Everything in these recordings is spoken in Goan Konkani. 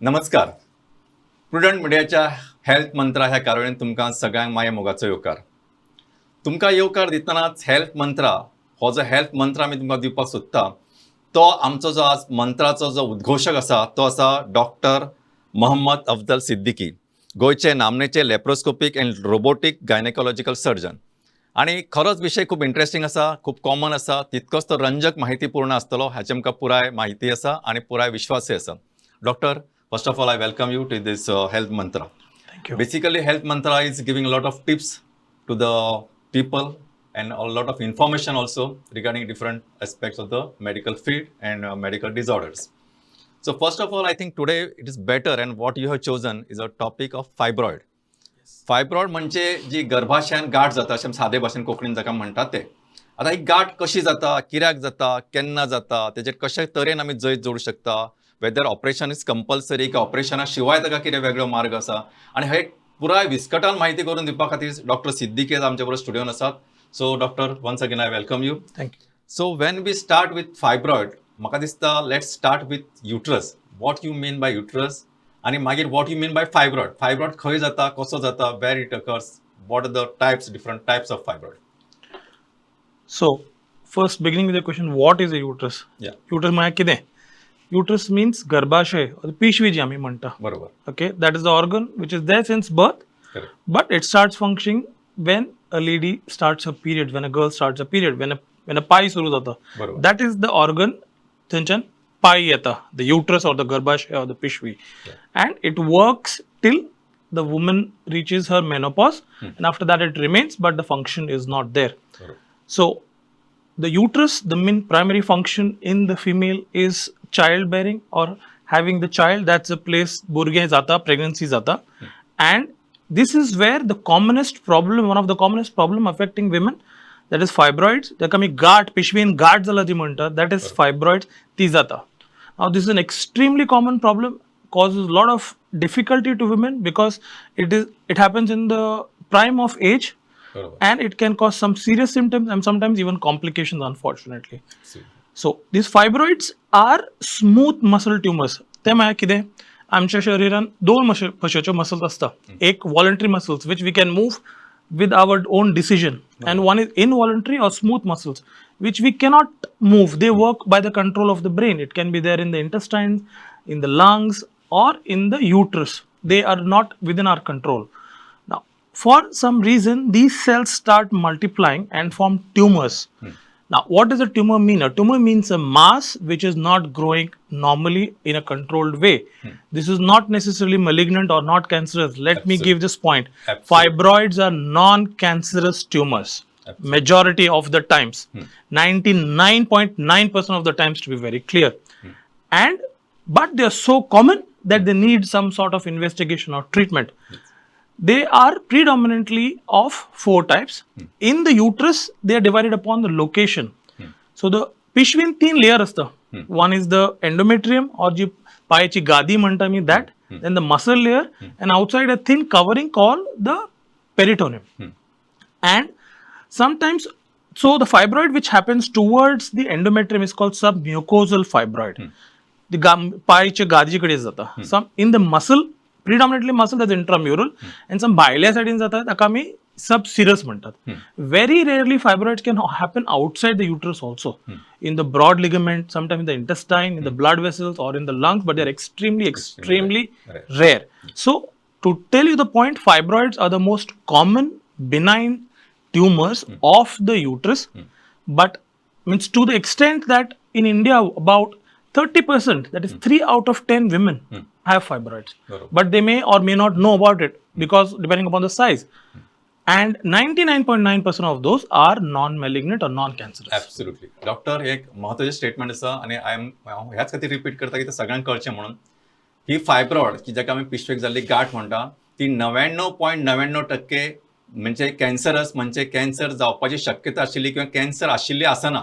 नमस्कार. प्रुडंट मिडियाच्या हेल्थ मंत्रा ह्या कार्यावळीन तुमकां सगळ्यांक माया मोगाचो येवकार. तुमकां येवकार दितनाच हेल्थ मंत्रा हो जो हेल्थ मंत्र आमी तुमकां दिवपाक सोदता, तो आमचो जो आज मंत्राचो जो उद्घोशक आसा, तो आसा डॉक्टर मोहम्मद अफजल सिद्दीकी, गोंयचे नामनेचे laparoscopic and robotic gynecological surgeon. आनी खरोच विशय खूब इंट्रस्टींग आसा, खूब कॉमन आसा, तितकोच तो रंजक माहितीपूर्ण आसतलो हाची आमकां पुराय म्हायती आसा आनी पुराय विश्वासय आसा. Doctor, first of all, I welcome you to this Health Mantra. Thank you. Basically, Health Mantra is giving a lot of tips to the people and a lot of information also regarding different aspects of the medical field and medical disorders. So first of all, I think today it is better and what you have chosen is a topic of fibroid. Fibroid म्हणजे जी गर्भाशयान गांठ जाता, अशें सादे भाशेन कोंकणीन जाका म्हणटात ते. आतां ही गांठ कशी जाता, कित्याक जाता, केन्ना जाता, तेजेर कशे तरेन आमी जैत जोडूं शकता, वेदर ऑपरेशन is compulsory की ऑपरेशना शिवाय ताका कितें वेगळो मार्ग आसा, आनी हे पुराय विस्कटान म्हायती करून दिवपा खातीर डॉक्टर सिद्दीकी आज आमचे बरोबर स्टुडियोन आसात. So doctor, once again I welcome you. Thank you. So when we start with fibroid, म्हाका दिसता let's start with uterus. What you mean by uterus आनी मागीर what you mean by fibroid? Fibroid खंय जाता, कसो जाता, where it occurs, what are the types, different types of fibroid? So, first beginning with the question, what is a uterus? Yeah. Uterus म्हळ्यार कितें? Uterus means गर्भाशय or पिशवी जी आमी म्हणटा. बरोबर Okay, that is the organ which is there since birth, correct but it starts functioning when a lady starts her period, when a girl starts a period, when a पाळी सुरू जाता. बरोबर That is the organ थंयच्यान पाळी येता, the uterus or the गर्भाशय or the पिशवी. And it works till the woman reaches her menopause, and after that it remains, but the function is not there. बरोबर So, the uterus, the main primary function in the female is childbearing or having the child. That's a place भुरगें जाता, pregnancy जाता. And this is where the commonest problem, one of the commonest problem affecting women, that is fibroids. ताका आमी गांठ, पिशवेन गांठ जाला ती म्हणटात, that is fibroids, ती जाता. Now, this is an extremely common problem, causes a lot of difficulty to women because it happens in the prime of age बरोबर and it can cause some serious symptoms and sometimes even complications, unfortunately. So these fibroids are smooth muscle tumors. ते म्हळ्यार कितें, आमच्या शरिरान दोन भशेच्यो मसल्स आसता. एक voluntary muscles, which we can move with our own decision, and one is involuntary or smooth muscles, which we cannot move. They work by the control of the brain. It can be there in the intestines, in the lungs or in the uterus. They are not within our control. Now, for some reason, these cells start multiplying and form tumors. Now, what does a tumor mean? A tumor means a mass which is not growing normally in a controlled way. This is not necessarily malignant or not cancerous. Let me give this point. Absolutely. Fibroids are non cancerous tumors. Majority of the times, 99.9% of the times, to be very clear. And but they are so common that they need some sort of investigation or treatment. They are predominantly of four types. In the uterus, they are divided upon the location. So the पिशवीन तीन लेयर असतं. One is the endometrium or जी पायाची गादी म्हणटा मी, that, then the muscle layer, and outside a thin covering called the peritoneum. And sometimes, so the fibroid which happens towards the endometrium is called submucosal fibroid. The पायच्या गादीकडे जाता. Some in the muscle, predominantly muscle, that's intramural, and some भायल्या सायडीन जाता, ताका आमी सबसिरस म्हणटात. Very rarely, fibroids can happen outside the uterus also, in the broad ligament, sometimes in the intestine, in the blood vessels or in the lungs, but they're extremely, extremely rare. Rare. So to tell you the point, fibroids are the most common benign tumors of the uterus, but means to the extent that in India about 30%, that is 3 out of 10 women have fibroids. बरोबर. But they may or may not know about it because depending upon the size. And 99.9% of those are non-malignant or non-cancerous. Absolutely doctor, हे एक महत्वाचें स्टेटमेंट आसा आनी I am हांव ह्याच खातीर रिपीट करता की ते सगळ्यांक कळचें म्हणून. ही फायब्रॉड की जाका आमी पिशवेक जाल्ली गांठ म्हणटा, ती 99.99% म्हणजे कॅन्सरस, म्हणजे कॅन्सर जावपाची शक्यता आशिल्ली किंवा कॅन्सर आशिल्ली आसना.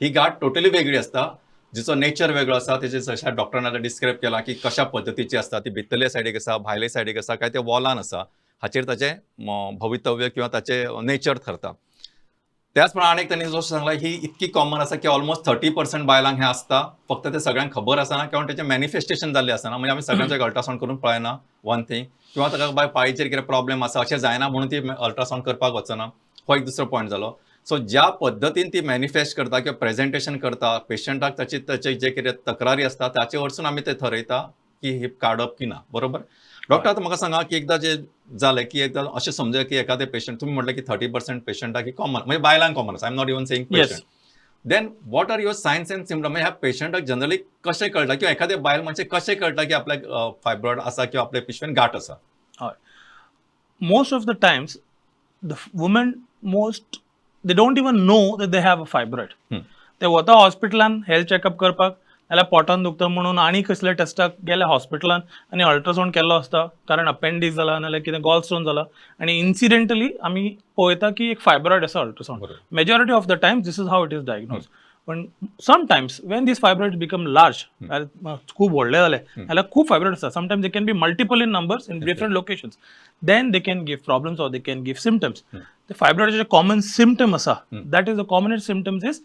ही गांठ टोटली वेगळी आसता, जिचो नेचर वेगळो आसा. तेजे जशें डॉक्टरान आतां डिस्क्रायब केला की कशा पद्दतीची आसता ती, भितरल्या सायडीक आसा, भायले सायडीक आसा काय ते वॉलान आसा, हाचेर ताचें भवितव्य किंवा ताचें नेचर थरता. त्याच प्रमाणे एक त्यांनी जो सांगला, ही इतकी कॉमन आसा की ऑलमोस्ट 30% बायलांक हें आसता, फक्त ते सगळ्यांक खबर आसना किंवा तेचें मॅनिफेस्टेशन जाल्लें आसना. म्हणजे आमी सगळ्यांचें अल्ट्रासावंड करून पळयना वन थिंग, किंवा ताका बाय पाळीचेर कितें प्रॉब्लेम आसा अशें जायना म्हणून ती अल्ट्रासावंड करपाक वचना, हो एक दुसरो पॉयंट जालो. सो ज्या पद्दतीन ती मॅनिफेस्ट करता किंवा प्रेझेंटेशन करता पेशंटाक, ताची ताचे जे कितें तक्रारी आसता ताचे वरसून आमी ते थरयता की ही काडप की ना. बरोबर डॉक्टर? आतां म्हाका सांगा की एकदां जे जालें की एकदां अशें समजुया की एखादें पेशंट, तुमी म्हटलें की 30% पेशंटाक ही कॉमन, म्हणजे बायलांक कॉमन आसा, I am not even saying patient, then what are your signs and symptom? ह्या पेशंटाक जनरली कशें कळटा किंवा एखाद्या बायल मनशेक कशें कळटा की आपल्याक फायब्रॉयड आसा किंवा आपल्या पिशवेन गांठ आसा? हय, most of the times the women, most, they don't even know that they have a fibroid. ते वता हॉस्पिटलान हेल्थ चॅकअप करपाक, नाल्यार पोटान दुखता म्हणून आनी कसल्या टेस्टाक गेले हॉस्पिटलान आनी अल्ट्रासावंड केल्लो आसता, कारण अपेंडीस जाला नाल्यार कितें गॉल स्टोन जाला आनी इन्सिडेंटली आमी पळयता की एक फायब्रॉयड आसा ultrasound. Majority of the times this is how it is diagnosed. पण sometimes when these fibroids become large, खूब व्हडले जाले जाल्यार, खूब फायब्रॉइड आसता, sometimes they can be multiple in numbers in different locations, then they can give problems or they can give symptoms. ते फायब्रॉइडाचे कॉमन सिमटम आसा, that is the commonest symptoms is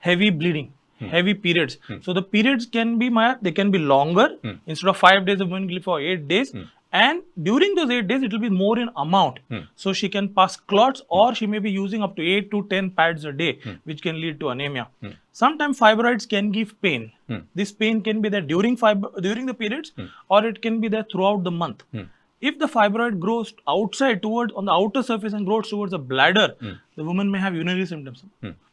heavy bleeding, heavy periods. So the periods can be they can be longer. Instead of 5 days, the woman will for 8 days. And during those 8 days, it will be more in amount. So she can pass clots or she may be using up to 8 to 10 pads a day, which can lead to anemia. Sometimes fibroids can give pain. This pain can be there during the periods or it can be there throughout the month. If the fibroid grows outside towards on the outer surface and grows towards the bladder, the woman may have urinary symptoms.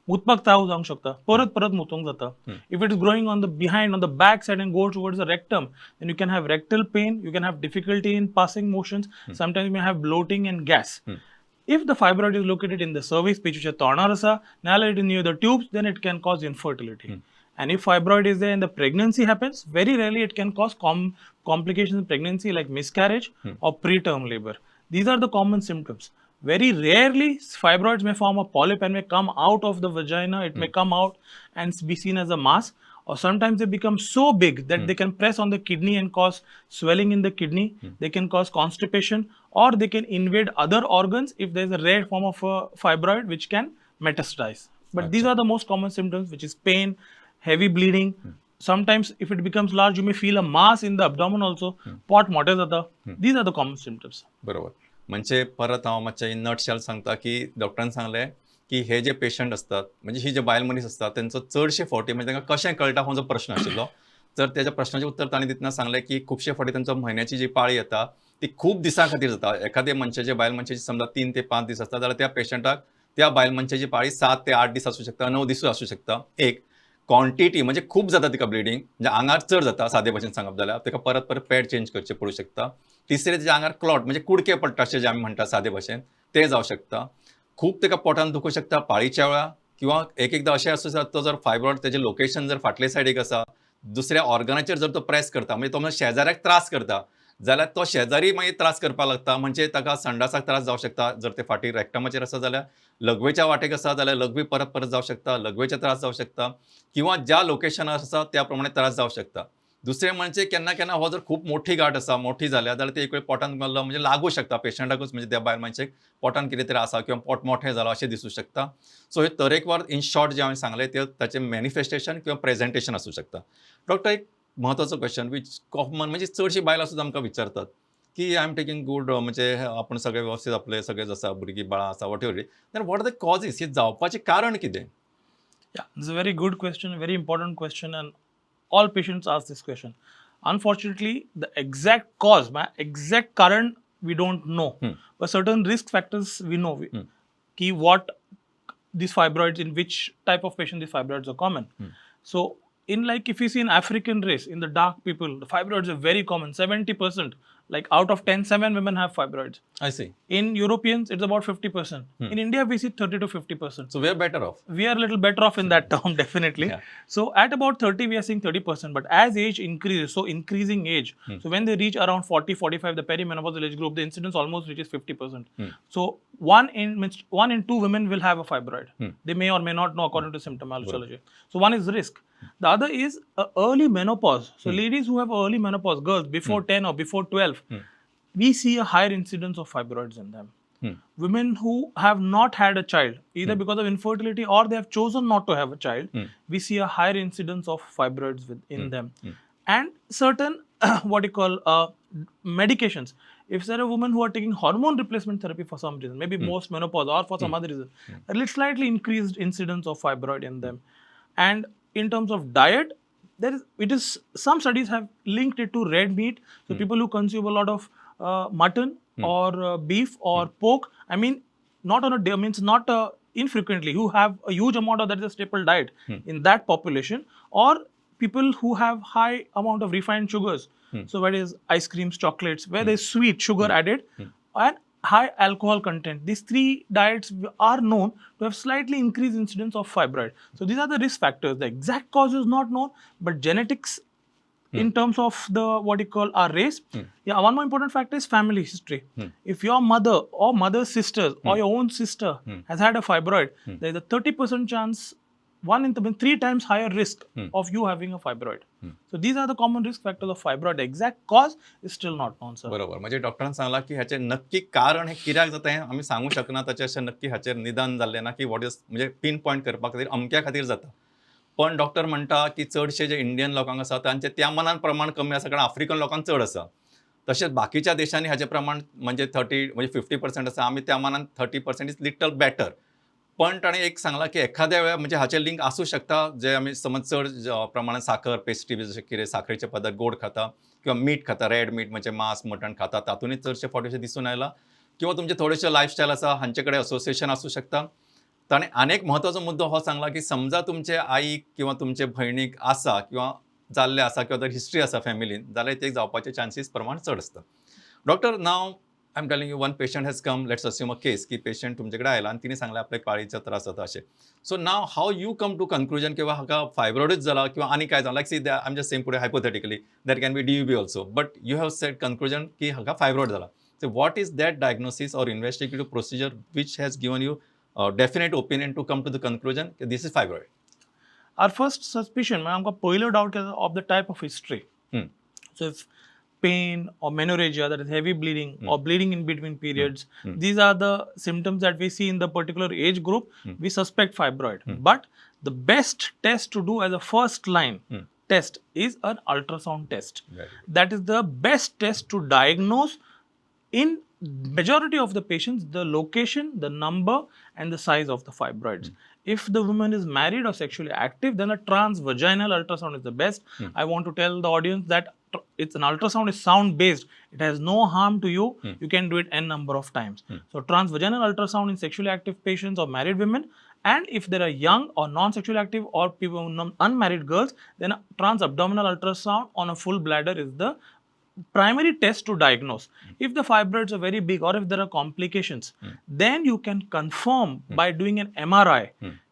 मुतपाक त्रास जावंक शकता, परत परत मुतूंक जाता. If it is growing on the behind, on the back side and go towards the rectum, then you can have rectal pain, you can have difficulty in passing motions, sometimes you may have bloating and gas. If the fibroid is located in the cervix, पिशवीच्या तोंडार आसा, नाल्यार it is near the tubes, then it can cause infertility. And if fibroid is there and the pregnancy happens, very rarely it can cause complications in pregnancy like miscarriage or preterm labor. These are the common symptoms. Very rarely, fibroids may form a polyp and may come out of the vagina. It may come out and be seen as a mass. Or sometimes they become so big that they can press on the kidney and cause swelling in the kidney. They can cause constipation or they can invade other organs if there is a rare form of a fibroid which can metastasize. But these are the most common symptoms, which is pain, heavy bleeding. Sometimes if it becomes large, you may feel a mass in the abdomen also. पोट मोठें जाता. These are the common symptoms. बरोबर. म्हणजे परत हांव मातशें इन नटशेल सांगता की डॉक्टरान सांगलें की हे जे पेशंट असतात, म्हणजे ही जे बायल मनीस असतात, तेंचो चडशे फावटी, म्हणजे तांकां कशें कळटा हो जो प्रश्न आशिल्लो, तर तेज्या प्रश्नाचें उत्तर तांणी दितना सांगलें की खुबशे फावटी तेंचो म्हयन्याची जी पाळी येता ती खूब दिसां खातीर जाता. एखाद्या मनशाचे, बायल मनशाची समजा 3 ते 5 दीस आसता जाल्यार त्या पेशंटाक त्या बायल मनशाची पाळी 7 ते 8 दीस आसूं शकता, 9 दिसूय आसूं शकता. एक क्वॉन्टिटी म्हणजे खूब जाता तिका ब्लिडींग, म्हणजे आंगार चड जाता, सादे भाशेन सांगप जाल्यार ताका परत परत पॅड चेंज करचे पडूं शकता. तिसरें, तेच्या आंगार क्लॉट म्हणजे कुडके पडटा अशें जे आमी म्हणटा सादे भाशेन, ते जावं शकता. खूब ताका पोटान दुखूं शकता पाळीच्या वेळार, किंवा एक एकदां अशें आसूं शकता, तो जर फायब्रॉयड तेजें लोकेशन जर फाटले सायडीक आसा, दुसऱ्या ऑर्गनाचेर जर तो प्रेस करता, म्हणजे तो शेजाऱ्याक त्रास करता जाल्यार तो शेजारी मागीर त्रास करपाक लागता. म्हणजे ताका संडासाक त्रास जावं शकता. जर ते फाटीं रेक्टमाचेर आसा जाल्यार, लघवेच्या वाटेक आसा जाल्यार लघवी परत परत जावं शकता, लघवेचे त्रास जावं शकता किंवा ज्या लोकेशनार आसा त्या प्रमाणे त्रास जावं शकता. दुसरें म्हणजे केन्ना केन्ना हो जर खूब मोठी गांठ आसा, मोठी जाल्या जाल्यार ते एक वेळ पोटान मारलो म्हणजे लागू शकता पेशंटाकूच, म्हणजे त्या बायल मनशेक पोटान कितें तरी आसा किंवा पोट मोठें जालां अशें दिसूं शकता. सो हे तरेकवार इन शॉर्ट जे हांवें सांगलें ते ताचें मॅनिफेस्टेशन किंवा प्रेझेंटेशन आसूं शकता. डॉक्टर, एक म्हत्वाचो क्वेश्चन which common, म्हणजे चडशीं बायलां सुद्दां आमकां विचारतात की I am taking good, म्हणजे आपण सगळे व्यवस्थीत, आपले सगळेच आसा, भुरगीं बाळां आसा, whatever, then what are the causes? हे जावपाचें कारण कितें? Yeah, this is a very good question, a very important question, and all patients ask this question. Unfortunately, the exact cause, my exact कारण, we don't know. But certain risk factors we know. की what these fibroids, in which type of patient these fibroids are common. So, in like if you see in African race, in the dark people, the fibroids are very common, 70%. Like out of 10, 7 women have fibroids. I see. In Europeans, it's about 50%. In India, we see 30 to 50%. So we are better off. We are a little better off in that term, definitely. So at about 30, we are seeing 30%, but as age increases, so increasing age, so when they reach around 40, 45, the perimenopausal age group, the incidence almost reaches 50%. So one in two women will have a fibroid. They may or may not know according to symptomology. So one is risk. The other is early menopause. So ladies who have early menopause, girls before 10 or before 12, we see a higher incidence of fibroids in them. Women who have not had a child, either because of infertility or they have chosen not to have a child, we see a higher incidence of fibroids within them. And certain what you call medications. If there are women who are taking hormone replacement therapy for some reason, maybe post menopause or for some other reason, a little slightly increased incidence of fibroid in them. And in terms of diet, there is it is some studies have linked it to red meat. So people who consume a lot of mutton or beef or pork, I mean, not on a day, means not infrequently, who have a huge amount of that is a staple diet in that population, or people who have high amount of refined sugars. So that is ice creams, chocolates, where there's sweet sugar added, and high alcohol content. These three diets are known to have slightly increased incidence of fibroid. So these are the risk factors. The exact cause is not known, but genetics in terms of the what you call our race. Yeah, one more important factor is family history. If your mother or mother's sisters or your own sister has had a fibroid, there is a 30% chance, one in three times higher risk of you having a fibroid. So these are the common risk factors of fibroid. The exact cause is still not known, sir. बरोबर, म्हणजे डॉक्टरान सांगला की ह्याचें नक्की कारण हें कित्याक जाता हें आमी सांगू शकना. ताचें अशें नक्की हाचेर निदान जाल्लें ना की what is, म्हणजे पीन पॉयंट करपा खातीर अमक्या खातीर जाता. पण डॉक्टर म्हणटा की चडशे जे इंडियन लोकांक आसा तांचे त्या मनान प्रमाण कमी आसा, कारण आफ्रिकन लोकांक चड आसा. तशेंच बाकीच्या देशांनी हाचें प्रमाण म्हणजे 30, म्हणजे 50% आसा. आमी त्या मानान 30% is little better. पण ताणें एक सांगलां की एखाद्या वेळार म्हणजे हाचें लिंक आसूं शकता, जे आमी समज चड प्रमाणान साखर, पेस्ट्री बी जशें कितें साखरेचे पदार्थ गोड खाता किंवा मीठ खाता, रेड मीट म्हणजे मांस मटण खाता, तातूंतय चडशे फावटी अशें दिसून आयलां, किंवा तुमचें थोडेशें लायफस्टायल आसा हांचे कडेन असोसिएशन आसूं शकता. ताणें आनी एक म्हत्वाचो मुद्दो हो सांगला की समजा तुमचे आईक किंवा तुमचे भयणीक आसा किंवा जाल्लें आसा किंवा जर हिस्ट्री आसा फॅमिलीन जाल्यार ते जावपाचे चान्सीस प्रमाण चड आसता. Doctor, now I am telling you, one patient has come, let's assume a case की पेशंट तुमचे कडेन आयला आनी तिणें सांगलें आपल्याक पाळीचो त्रास जाता अशें. So now how you come to conclusion किंवा हाका फायब्रॉइडूच जाला किंवा आनी काय जाला? Like, see, I am just saying पुढे hypothetically, there can be DUB also, but you have said conclusion की हाका फायब्रॉइड जाला. So what is that diagnosis or investigative procedure which has given you definite opinion to come to the conclusion की this is fibroid? Our first suspicion, म्हणजे आमकां पयलो doubt of the type of history. So if pain or menorrhagia, that is heavy bleeding or bleeding in between periods, these are the symptoms that we see in the particular age group, we suspect fibroid. But the best test to do as a first line test is an ultrasound test. That is the best test to diagnose in majority of the patients the location, the number and the size of the fibroids. If the woman is married or sexually active, then a transvaginal ultrasound is the best. I want to tell the audience that it's an ultrasound is sound based. It has no harm to you. You can do it n number of times. So transvaginal ultrasound in sexually active patients or married women, and if there are young or non-sexually active or people unmarried girls, then a transabdominal ultrasound on a full bladder is the primary test to diagnose. If the fibroids are very big or if there are complications, then you can confirm by doing an MRI.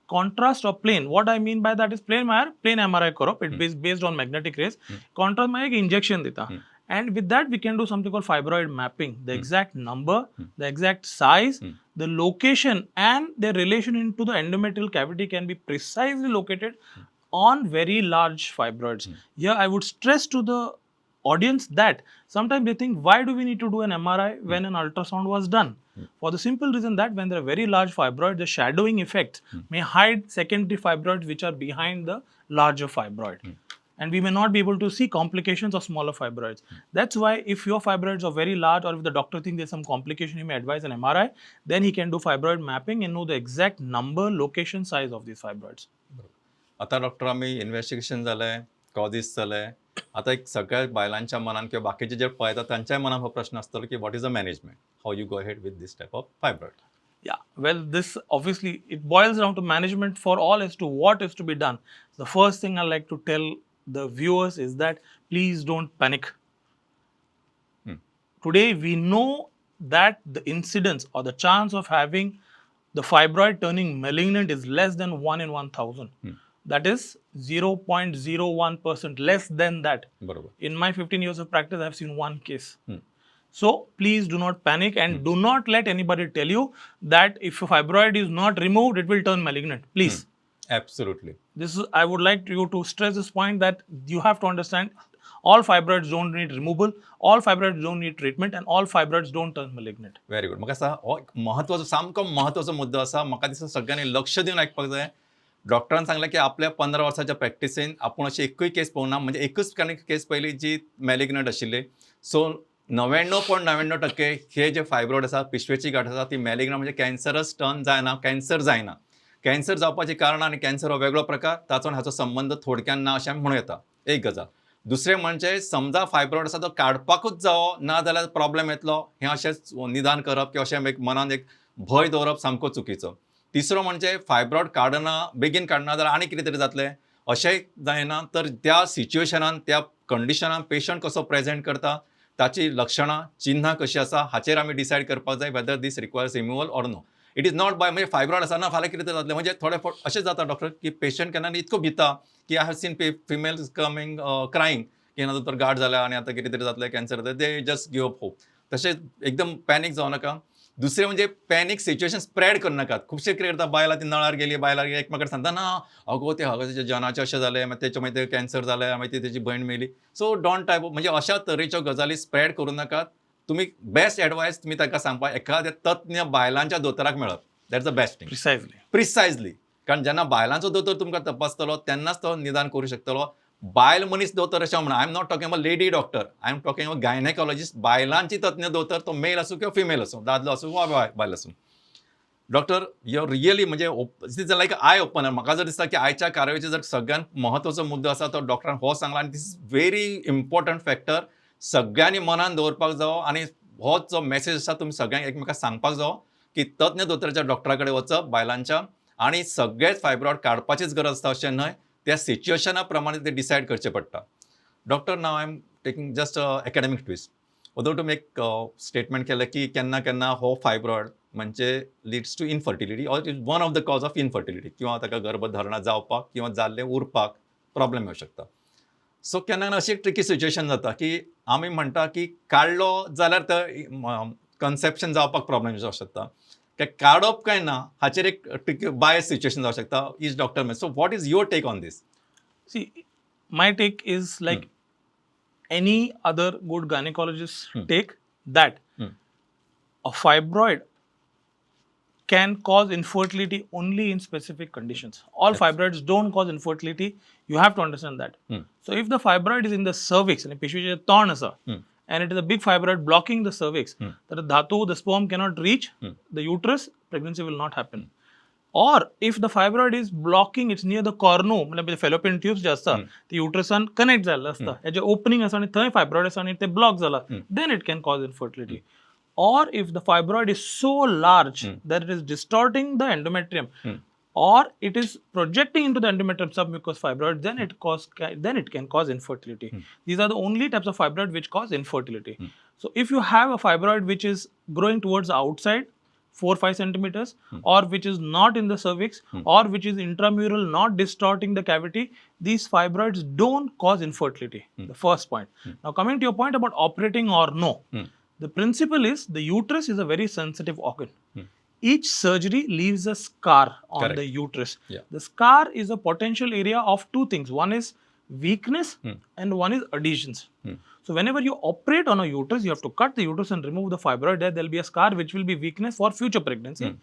Contrast or plain. What I mean by that is plain म्हळ्यार plain MRI करप, it is based on magnetic rays. Contrast म्हळ्यार एक injection दिता. And with that we can do something called fibroid mapping. The exact number, the exact size, the location and their relation into the endometrial cavity can be precisely located on very large fibroids. Here I would stress to the audience that sometimes they think, why do we need to do an MRI when an ultrasound was done? For the simple reason that when there are very large fibroids, the shadowing effect may hide secondary fibroids which are behind the larger fibroid. And we may not be able to see complications of smaller fibroids. That's why if your fibroids are very large or if the doctor thinks there's some complication, he may advise an MRI. Then he can do fibroid mapping and know the exact number, location, size of these fibroids. आता डॉक्टर, आमी इन्व्हेस्टिगेशन जालें, कॉजीस जाले, आतां एक सगळ्या बायलांच्या मनान किंवा बाकीचे जे पळयता तांच्याय मनान हो प्रश्न आसतलो की what is the management, how you go ahead with this type of fibroid? Yeah, well, this obviously it boils down to management for all as to what is to be done. The first thing I like to tell the viewers is that please don't panic. Today we know that the incidence or the chance of having the fibroid turning malignant is less than 1 in 1000. That is 0.01%, less than that. बरोबर In my 15 years of practice, I've seen one case. So please do not panic and do not let anybody tell you that if a fibroid is not removed, it will turn malignant. Please. Absolutely This is, I would like you to stress this point that you have to understand All fibroids don't need removal, all fibroids don't need treatment, and all fibroids don't turn malignant. Very good. म्हाका दिसता हो एक म्हत्वाचो, सामको म्हत्वाचो मुद्दो आसा. म्हाका दिसता सगळ्यांनी लक्ष दिवन आयकपाक जाय. डॉक्टरान सांगलें की आपल्या 15 वर्साच्या प्रॅक्टिसीन आपूण अशी एकूय केस पळोवंक ना, म्हणजे एकूच ताणें केस पळयली जी मॅलिग्नंट आशिल्ली. सो 99.99% हे जे फायब्रॉयड आसा, पिशवेची गांठ आसा, ती मॅलिग्नंट म्हणजे कॅन्सरस टर्न जायना, कॅन्सर जायना. कॅन्सर जावपाची कारणां आनी कॅन्सर हो वेगळो प्रकार, ताचो आनी हाचो संबंद थोडक्यान ना अशें आमी म्हणूं येता. एक गजाल. दुसरें म्हणजे समजा फायब्रॉयड आसा तो काडपाकूच जावो, ना जाल्यार प्रॉब्लेम येतलो, हें अशेंच निदान करप किंवा अशें एक मनान एक भंय दवरप सामको चुकीचो. तिसरो म्हणजे फायब्रॉयड काडना, बेगीन काडना जाल्यार आनी कितें तरी जातलें अशेंय जायना. तर त्या सिच्युएशनान, त्या कंडिशनान पेशंट कसो प्रेजेंट करता, ताची लक्षणां चिन्हां कशीं आसा हाचेर आमी डिसायड करपाक जाय whether this requires removal or no. It is not by म्हणजे फायब्रॉयड आसा ना फाल्यां कितें तरी जातलें. म्हणजे थोडे फावट अशें जाता डॉक्टर की पेशंट केन्ना इतको भिता की I have seen females coming crying की ना तर गांठ जाल्या आनी आतां कितें तरी जातलें, कॅन्सर जातलें, they just give up hope. तशें एकदम पॅनीक जावं नाका. दुसरें म्हणजे पॅनीक सिच्युएशन स्प्रेड करनाकात. खुबशे कितें करता, बायलां ती नळार गेली, बायलां गेली, एकमेकाक सांगता ना अगो ते हांगा तेच्या जनाचें अशें जालें, मागीर तेच्या मागीर ते कॅन्सर जालें, मागीर ती तेजी भयण मेली. सो don't type म्हणजे अशा तरेच्यो गजाली स्प्रेड करूं नाकात. तुमी बेस्ट एडवायस तुमी तांकां सांगपाक एखाद्या तज्ञ बायलांच्या दोतोराक मेळप, that's the best thing. Precisely. Precisely. कारण जेन्ना बायलांचो दोतोर तुमकां तपासतलो तेन्नाच तो निदान करूं शकतलो. बायल मनीस दोतोर अशें म्हणा, I am not talking about lady doctor, I am talking about gynaecologist. बायलांची तज्ञ दोतोर, तो मेल आसूं किंवा फिमेल आसूं, दादलो आसूं वा बायल आसूं. डॉक्टर, your really म्हणजे is like I opener. म्हाका जर दिसता की आयच्या कारवायेचो जर सगळ्यांत म्हत्वाचो मुद्दो आसा तो डॉक्टरान हो सांगला आनी this is very important factor सगळ्यांनी मनान दवरपाक जावो. आनी हो जो मॅसेज आसा तुमी सगळ्यांक एकमेकांक सांगपाक जावो की तज्ञ दोतोराच्या डॉक्टरा कडेन वचप बायलांच्या, आनी सगळेच फायब्रॉयड काडपाचीच गरज आसता अशें न्हय, त्या सिच्युएशना प्रमाणे ते डिसायड करचें पडटा. Doctor, now I am taking just academic twist. although तुमी एक स्टेटमेंट केलें की केन्ना केन्ना हो फायब्रॉयड म्हणजे leads to infertility or is one of the cause of infertility किंवा ताका गर्भधारणा जावपाक किंवा जाल्लें उरपाक प्रॉब्लेम येवं शकता. सो केन्ना केन्ना अशी एक ट्रिकी सिच्युएशन जाता की आमी म्हणटा की काडलो जाल्यार ते कन्सेप्शन जावपाक प्रॉब्लेम जावंक शकता, काय काडप काय ना हाचेर एक ट्रिकी बायस सिच्युएशन जावंक शकता each doctor. So what is your take on this? See, my take is like any other good gynecologist take that a fibroid can cause infertility only in specific conditions. All fibroids don't cause infertility. You have to understand that. So if the fibroid is in the cervix, आणि पिशवीचे तोंड आसा, and it is a big fibroid blocking the cervix, तर धातू, the sperm cannot reach the uterus, pregnancy will not happen. Or if the fibroid is blocking, it's near the cornu, म्हणजे fallopian tubes जे आसता ते युट्रसान कनेक्ट जाल्ले आसता, हेजे ओपनिंग आसा आनी थंय फायब्रॉयड आसा आनी ते ब्लॉक जाला, then it can cause infertility. Or if the fibroid is so large that it is distorting the endometrium or it is projecting into the endometrium, submucous fibroid, then it can cause infertility. These are the only types of fibroid which cause infertility. So if you have a fibroid which is growing towards the outside 4-5 centimeters or which is not in the cervix or which is intramural, not distorting the cavity, these fibroids don't cause infertility. The first point. Now coming to your point about operating or no, the principle is the uterus is a very sensitive organ. Each surgery leaves a scar on Correct. The uterus. The scar is a potential area of two things. One is weakness and one is adhesions. So whenever you operate on a uterus, you have to cut the uterus and remove the fibroid. There will be a scar which will be weakness for future pregnancy.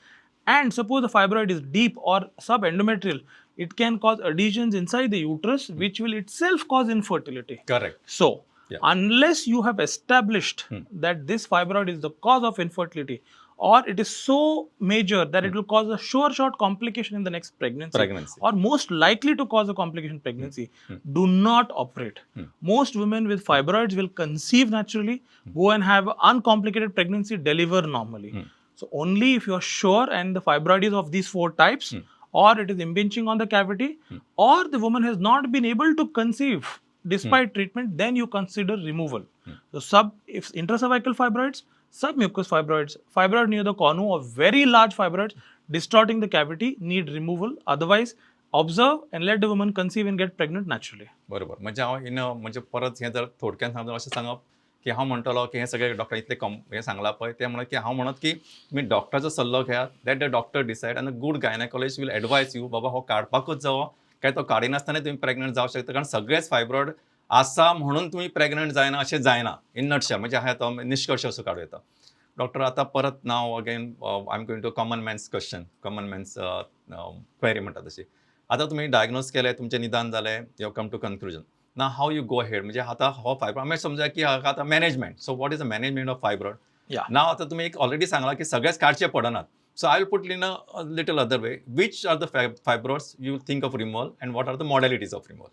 And suppose the fibroid is deep or subendometrial, it can cause adhesions inside the uterus, which will itself cause infertility. Correct. So, unless you have established that this fibroid is the cause of infertility or it is so major that it will cause a sure shot complication in the next pregnancy, Pregnancy. Or most likely to cause a complication pregnancy, do not operate. Most women with fibroids will conceive naturally, go and have uncomplicated pregnancy, deliver normally. So only if you are sure and the fibroid is of these four types, or it is impinging on the cavity, or the woman has not been able to conceive despite treatment, then you consider removal. So if intracervical fibroids, submucous fibroids, fibroid near the cornu or very large fibroids distorting the cavity need removal. Otherwise, observe and let the woman conceive and get pregnant naturally. बरोबर. म्हणजे हांव इन म्हणजे परत हें जर थोडक्यान सांगता अशें सांगप की हांव म्हणटलो की हें सगळें डॉक्टर इतलें कम हें सांगलां पळय, तें म्हणत की हांव म्हणत की तुमी डॉक्टराचो सल्लो घेयात, let the doctor decide आनी good gynaecologist will advise you, बाबा हो काडपाकूच जावो काय तो काडिनासतना तुमी प्रेग्नंट जावं शकता, कारण सगळेच फायब्रॉयड आसा म्हणून तुमी प्रेग्नंट जायना अशें जायना, इन नटशेल. म्हणजे हा तो निश्कर्श असो काडूं येता. डॉक्टर, आतां परत now again I am going to common man's question, common man's query म्हणटा तशी. आतां तुमी डायग्नोज केलें, तुमचें निदान जालें, you come to conclusion. Now how you go ahead? म्हणजे आतां हो फायब्रॉइड आमी समजा की हाका आतां management, so what is the management of fibroid? Now आतां तुमी एक ऑलरेडी सांगलां की सगळेच काडचे पडनात. So I will put in a little other way. Which are the fibroids you think of removal and what are the modalities of removal?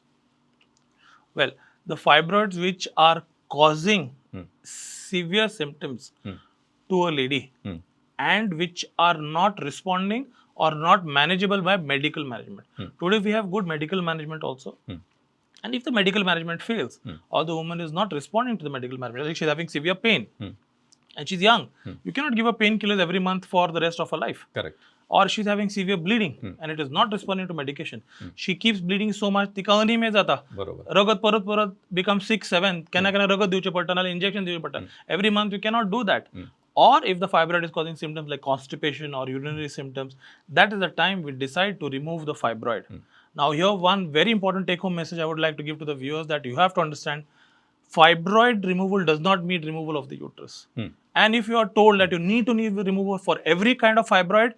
Well, the fibroids which are causing severe symptoms to a lady and which are not responding or not manageable by medical management. Today we have good medical management also. And if the medical management fails or the woman is not responding to the medical management, like she's having severe pain and she's young, you cannot give her painkillers every month for the rest of her life. Correct. Or she's having severe bleeding and it is not responding to medication. She keeps bleeding so much, तिका अनिमिया जाता. बरोबर रगत परत परत बिकम सिक्स सेवन, केन्ना केन्ना रगत दिवचें पडटा, नाल्यार इंजेक्शन दिवचें पडटा. Every month you cannot do that. Or if the fibroid is causing symptoms like constipation or urinary symptoms, that is the time we decide to remove the fibroid. Now here one very important take home message I would like to give to the viewers, that you have to understand, fibroid removal does not mean removal of the uterus. And if you are told that you need to need the removal for every kind of fibroid,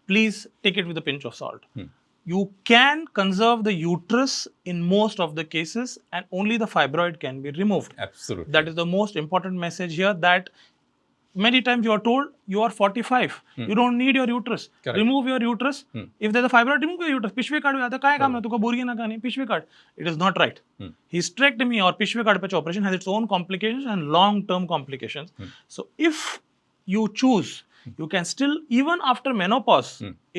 please take it with a pinch of salt. You can conserve the uterus in most of the cases and only the fibroid can be removed. Absolutely. That is the most important message here, that many times you are told you are 45, you don't need your uterus. Correct. Remove your uterus. If there's a fibroid, remove your uterus. पिशवी काडूया, आता काय काम ना तुका, भुरगीं नाका न्ही, पिशवी काड. It is not right. Hysterectomy or पिशवी काडपाचें operation has its own complications and long term complications. So if you choose, you can still, even after menopause,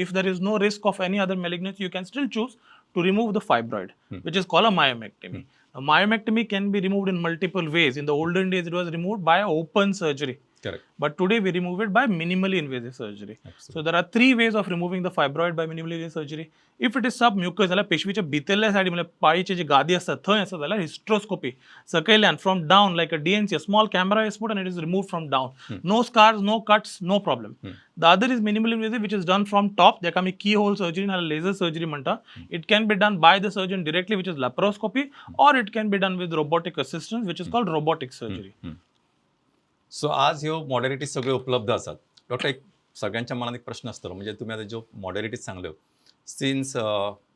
if there is no risk of any other malignancy, you can still choose to remove the fibroid, which is called a myomectomy. Now, myomectomy can be removed in multiple ways. In the olden days, it was removed by open surgery. Correct. But today we remove it by minimally invasive surgery. Absolutely. So there are three ways of removing the fibroid by minimally invasive surgery. If it is submucous, जाल्यार पेशवीच्या भितरल्या सायडी, म्हणल्यार पाळीची जी गादी आसता थंय आसा जाल्यार hysteroscopy, सकयल्यान from down like a D&C, small camera is put and it is remove from down. No scars, no cuts, no problem. The other is minimally invasive, which is done from top, जाका आमी की होल सर्जरी नाल्यार लेझर सर्जरी म्हणटा. It can be done by the surgeon directly, which is laparoscopy, or it can be done with robotic assistance, which is called robotic surgery. So आज ह्यो मॉडॅलिटीज सगळ्यो उपलब्ध आसात. डॉक्टर, एक सगळ्यांच्या मनात एक प्रश्न आसतलो, म्हणजे तुमी आतां ज्यो मॉडॅलिटीज सांगल्यो, since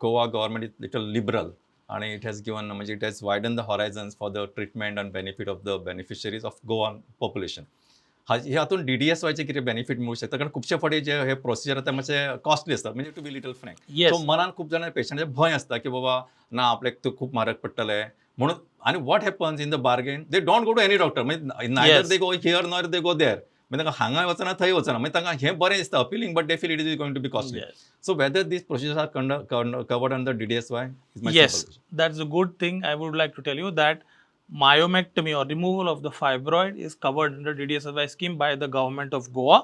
Goa government is little liberal आणि it has given, म्हणजे it has widen the horizons for the treatment and benefit of the beneficiaries of Goan population, हा हातून डीडीएसवायचे कितें बेनिफीट मेळूं शकता? कारण खुबशे फावटी जे हे प्रोसिजर आतां मातशे कॉस्टली आसतात, म्हणजे to be little frank. So मनान खूब जाणां पेशंटाचें भंय आसता की बाबा ना, आपल्याक तो खूब म्हारग पडटलें म्हणून. आनी what happens in the bargain, they don't go to any doctor. म्हणजे neither they go here nor they go there. म्हणजे तांकां हांगाय वचना, थंय वचना. मागीर तांकां हें बरें दिसता, appealing, but they feel it is going to be costly. So whether these procedures are covered under DDSY is my Yes, that's a good thing. I would like to tell you that myomectomy or removal of the fibroid is covered under DDSY scheme by the government of Goa,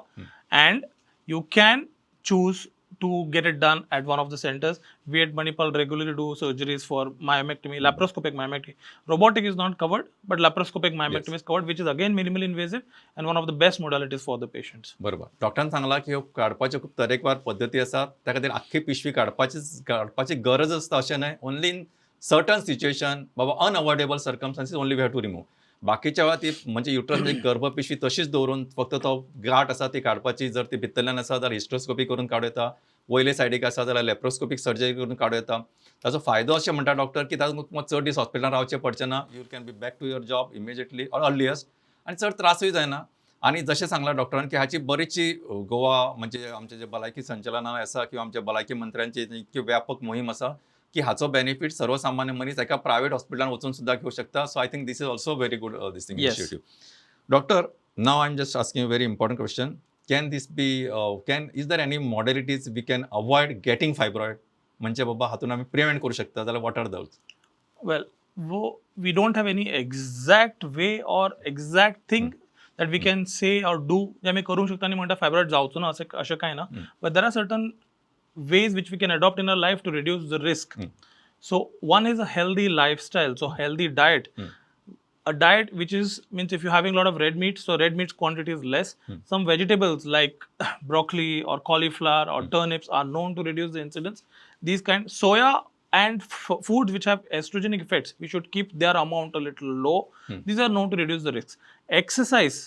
and you can choose to get it done at one of the centers. We at Manipal regularly do surgeries for myomectomy, laparoscopic myomectomy. Robotic is not covered, but laparoscopic myomectomy is covered, which is again minimally invasive and one of the best modalities for the patients. बरोबर. डॉक्टरान सांगला की ह्यो काडपाच्यो खूब तरेकवार पद्दती आसात. त्या खातीर आख्खी पिशवी काडपाची गरज आसता अशें न्हय. ओन्ली इन सर्टन सिच्युएशन, बाबा unavoidable circumstances only we have to remove. बाकीच्या वेळार ती म्हणजे युट्रस, म्हणजे गर्भपिशवी तशीच दवरून फक्त तो गांठ आसा ती काडपाची. जर ती भितरल्यान आसा जाल्यार हिस्ट्रोस्कोपी करून काडूं येता, वयले सायडीक आसा जाल्यार लॅप्रोस्कोपीक सर्जरी करून काडूं येता. ताचो फायदो अशें म्हणटा डॉक्टर की तातूंत तुमकां चड दीस हॉस्पिटलान रावचें पडचें ना. You can be back to your job immediately or earliest आनी चड त्रासूय जायना. आनी जशें सांगलां डॉक्टरान की हाची बरीचशी गोवा, म्हणजे आमचे जे भलायकी संचालनालय आसा किंवा आमच्या भलायकी मंत्र्यांची इतकी व्यापक मोहीम आसा की हाचो बेनिफीट सर्वसामान्य मनीस एका प्रायव्हेट हॉस्पिटलान वचून सुद्दां घेवंक शकता. So I think this is also very good this thing initiative. Doctor, now I am just asking very important question. Can this be can is there any modalities we can avoid getting fibroid? म्हणजे बाबा हातून आमी प्रिवेंट करू शकता जाल्यार what are those? Well, we don't have any exact way or exact thing that we can say or do जे आमी करूंक शकता आनी म्हणटा फायब्रॉइड जावचो ना, अशें अशें कांय ना. But there are certain ways which we can adopt in our life to reduce the risk. So one is a healthy lifestyle, so healthy diet. A diet which is, means if you're having a lot of red meat, so red meat quantity is less. Some vegetables like broccoli or cauliflower or turnips are known to reduce the incidence. These kind, soya And foods which have estrogenic effects, we should keep their amount a little low. These are known to reduce the risks. Exercise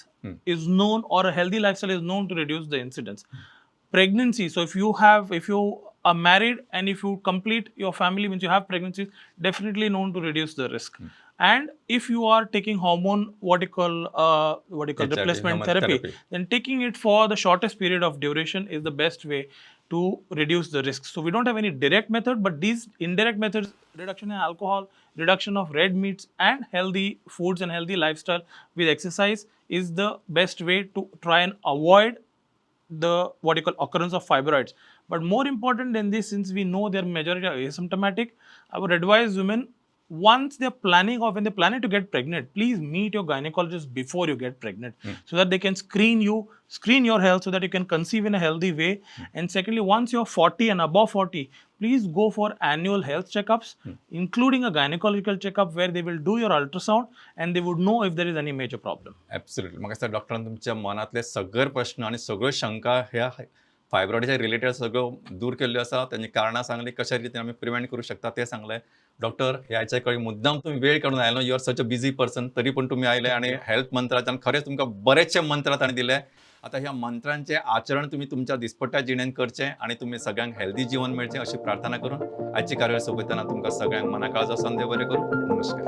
is known, or a healthy lifestyle is known to reduce the incidence. Pregnancy, so if you are married and if you complete your family, means you have pregnancies, definitely known to reduce the risk. And if you are taking hormone, what you call HRT, replacement hormone therapy, therapy, then taking it for the shortest period of duration is the best way to reduce the risk. So we don't have any direct method, but these indirect methods, reduction in alcohol, reduction of red meats, and healthy foods and healthy lifestyle with exercise is the best way to try and avoid the what you call occurrence of fibroids. But more important than this, since we know their majority are asymptomatic, I would advise women, once they're planning or when they're planning to get pregnant, please meet your gynecologist before you get pregnant, so that they can screen you, screen your health, so that you can conceive in a healthy way. And secondly, once you're 40 and above 40, please go for annual health checkups, including a gynecological checkup where they will do your ultrasound and they would know if there is any major problem. Absolutely. म्हाका दिसता डॉक्टरान तुमच्या मनांतले सगळे प्रश्न आनी सगळ्यो शंका ह्या फायब्रॉइडाच्या रिलेटेड सगळ्यो दूर केल्ल्यो आसा. तेजी कारणां सांगली, कशा रितीन आमी प्रिवेंट करूं शकता तें सांगलें. डॉक्टर, ह्या कडेन मुद्दाम तुमी वेळ काडून आयलो. You are such a busy person, तरी पण तुमी आयले आनी हेल्थ मंत्राच्यान खरेंच तुमकां बरेचशे मंत्र ताणें दिले. आतां ह्या मंत्रांचें आचरण तुमी तुमच्या दिसपट्ट्या जिणेंत करचें आनी तुमी सगळ्यांक हेल्दी जिवन मेळचें अशी प्रार्थना करून आजची कार्यावळ सोंपयतना तुमकां सगळ्यांक मना काळजा संदेह बरें करूं. नमस्कार.